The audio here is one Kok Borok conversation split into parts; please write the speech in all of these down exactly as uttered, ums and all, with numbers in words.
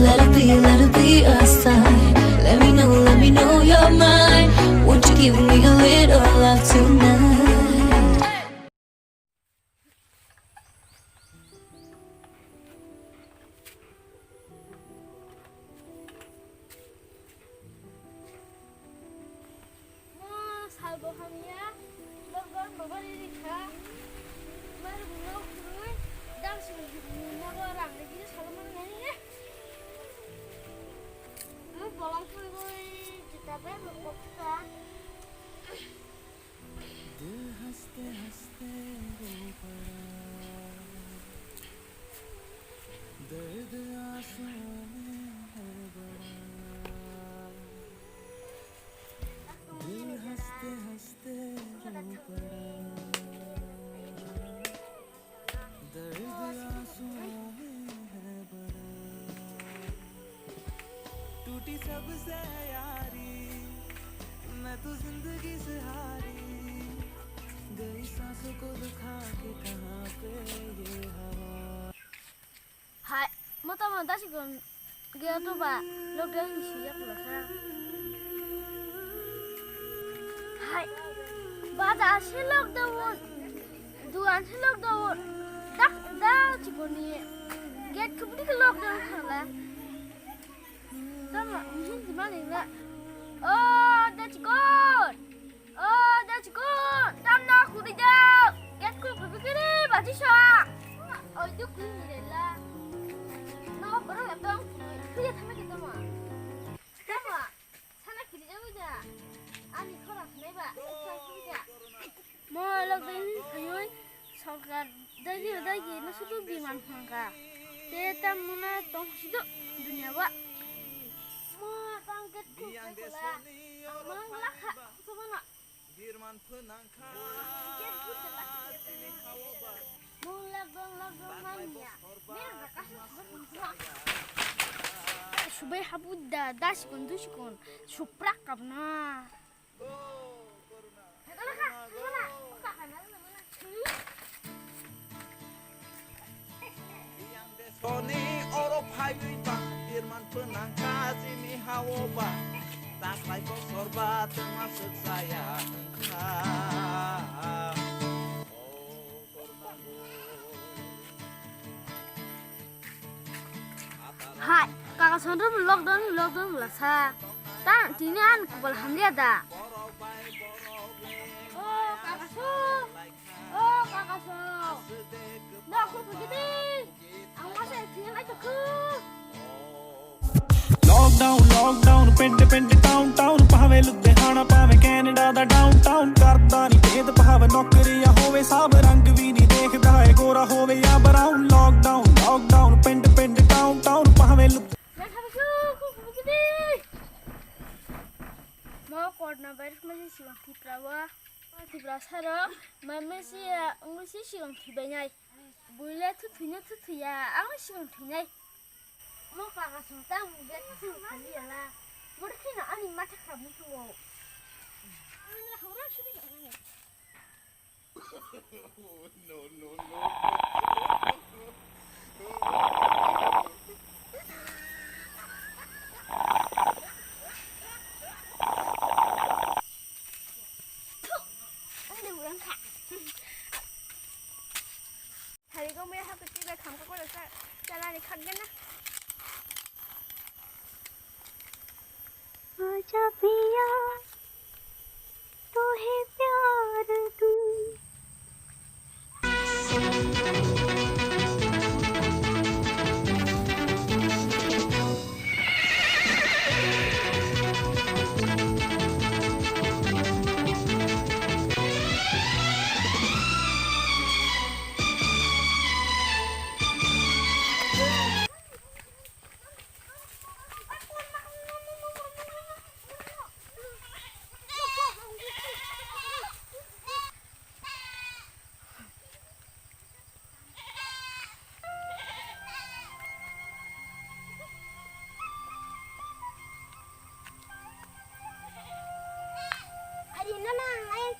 Let it be, let it be a sign. Let me know, let me know your mind. Won't you give me a little love tonight? Mo salbo hamya, lockdown bo bari rikha. Mar buno khurui, dam sing buno bo rang rigi salo man nai ne. Mo bolong khurui goi jita bai mo koksa. दिल हंसते हंसते रो पड़ा, दर्द आंसुओं में हड़बड़ा। दिल हंसते हंसते रो पड़ा, दर्द आंसुओं में है बड़ा। टूटी सबसे यारी, मैं तो जिंदगी से हारी। गई सांसों को दुखा के कहाँ पे ये हवा। Hai, mo tamo dasi gon ge to ba lockdown ni sijak lo sa. Hai, ba da se lockdown, duan se lockdown. Dak da chikoni gate kubudi ke lockdown khala. Tamo hin di mani na. Oh, da chikon. Oh, da chikon. Tam na khudi da. Gate khul khul bikiri baji sa. Oi, du kui ni rela. No, bro, la tong. Kui ya thama ke tama. Tama. Sana kiri jawi da. Ani khora khnai ba. Sa kui da. Mo lockdown phayoi sorkar dagi dagi no sudu biman phangka. Te tam muna tong sudu dunia wa. Mo tam gate khul khai khula. Amang lakha. Sabana. Birman phwnangkha chini haoba. Mung lakdong lakdong manya. Subai habu da, da sikon du sikon suprak kapna. Toni oro phaiwi ba birman phwnangkha chini haoba. Taklai bosor ba twma swk chaya wngkha. Hai, kaka Sondro lockdown, lockdown bwla sa. Ta tini an kubal hamliya da. O kaka so, o kaka so. Nok ko pagidi. Ang masa tini hai to ku. Lockdown, lockdown, ਪਿੰਡ ਪਿੰਡ, town town, ਭਾਵੇਂ ਲੁਧਿਆਣਾ, ਭਾਵੇਂ ਕੈਨੇਡਾ ਦਾ downtown, ਕਰਦਾ ਨਹੀਂ ਭੇਦ ਭਾਵ, ਨੌਕਰੀ ਜਾਂ ਹੋਵੇ ਸਭ, ਰੰਗ ਵੀ ਨਹੀਂ ਦੇਖਦਾ ਹੈ ਗੋਰਾ ਹੋਵੇ ਜਾਂ brown। Lockdown, lockdown, ਪਿੰਡ ਪਿੰਡ, town town, ਭਾਵੇਂ ਲੁ- Mo corona virus ma si sigang Tripura o. Tripura saro ma mesi ya, ongsi sigang thibai nai. Buile thuthuino thuthuya, ang sigang thwinai. Mo kaka sung tang bek sung khali yala. Bor khina ani matha kha mutu o. No, no, no. Thu, ang de urang kha. Hari ko mui hapit tiba kham ko kola sa chalani khakgena. आजा पिया, तोहे प्यार दूं।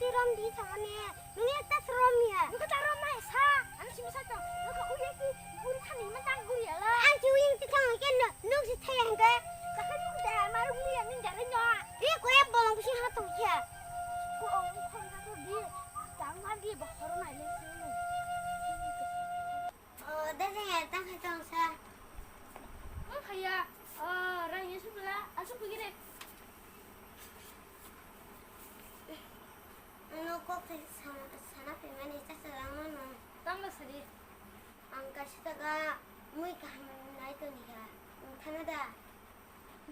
Twi rom di samani, nini ekta se rom ya. Nokha ta rom nai sa, ang simi sa tong. Nokha uye ki buri thani ma tang guri ala. Ang si uying ti thang ke no, nuk si thaya hingke. Jakai nuk de, maru guri ya min dare nyo. Ri ko ya bolong bisi ha tong ya. Ko ong khon ka to di, tang ma di ba horo nai le si. O, dede ya, tang hai tong sa. Ang haya, ah, rang ya sibla, asuk pigire. Ano kok tei sana, sana pemani chacha langmano. Tangla sadi. Ang kaisa taga mui kaham nai toni ha. Ang thana da.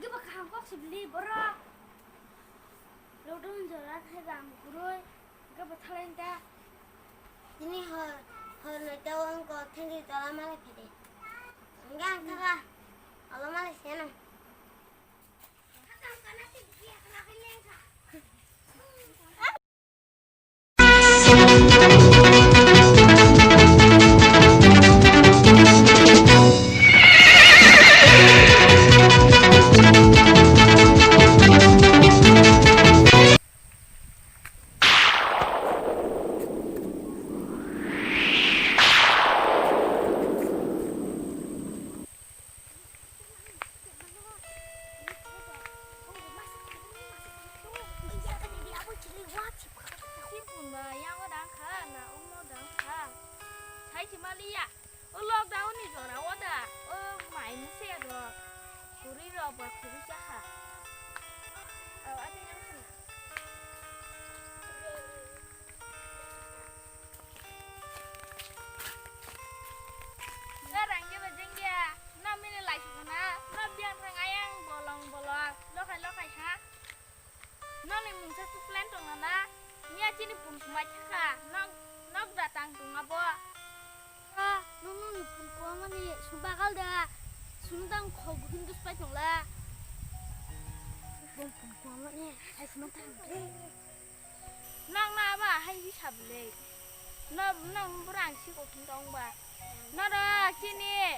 Giba kaham kok sibli borok. Lockdown jora thai bang kuroi. Giba thalai ta. Tini hor, hor noi tao ang kok thani tola malai phede. Ang ang thaga. Alo malai sena. Sipun ba yango dang kha na omo dang kha. Sai chimali ya. O lockdown ni jora o da. O mai muse ro. Kuri ro ba kuri cha kha. Au ate yang kha. Ngarang ke bajing dia. No mini lai sukuna. No biang thang ayang bolong bolong. Lokai lokai ha. Nokni mungsa su plan tong na? Miya chini pun kumai thaka. Nok, nok da tang tong abo. Ah, nong nokni pun kumani su bagal da. Sunu tang khok bukin dus pai tong la. Bong pun kumani hai sunu tang. Nang na ba hai bisa bele. No, no, burang si ko kin tong ba. No da chini.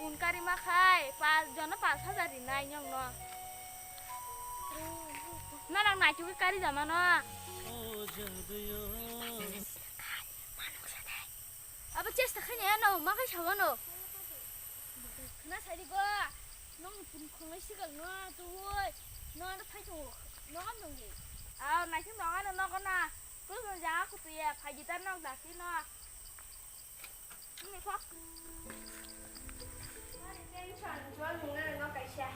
Pun kari ma khai, pa, jono pas hajar rinai nyong no. Norok naichugwi kari jama no. Abo chesta khai nai ano, ma khai sawa no. Na sari go, nong pun khongai sigal no, tu woi, no ano phai tongo, no ano ngi. Aw, naichung no ano nogo na, tu no jaga kutu ya, phai gitar nok dasi no. Nini kok. Nani tension, jual mungna no kaisa.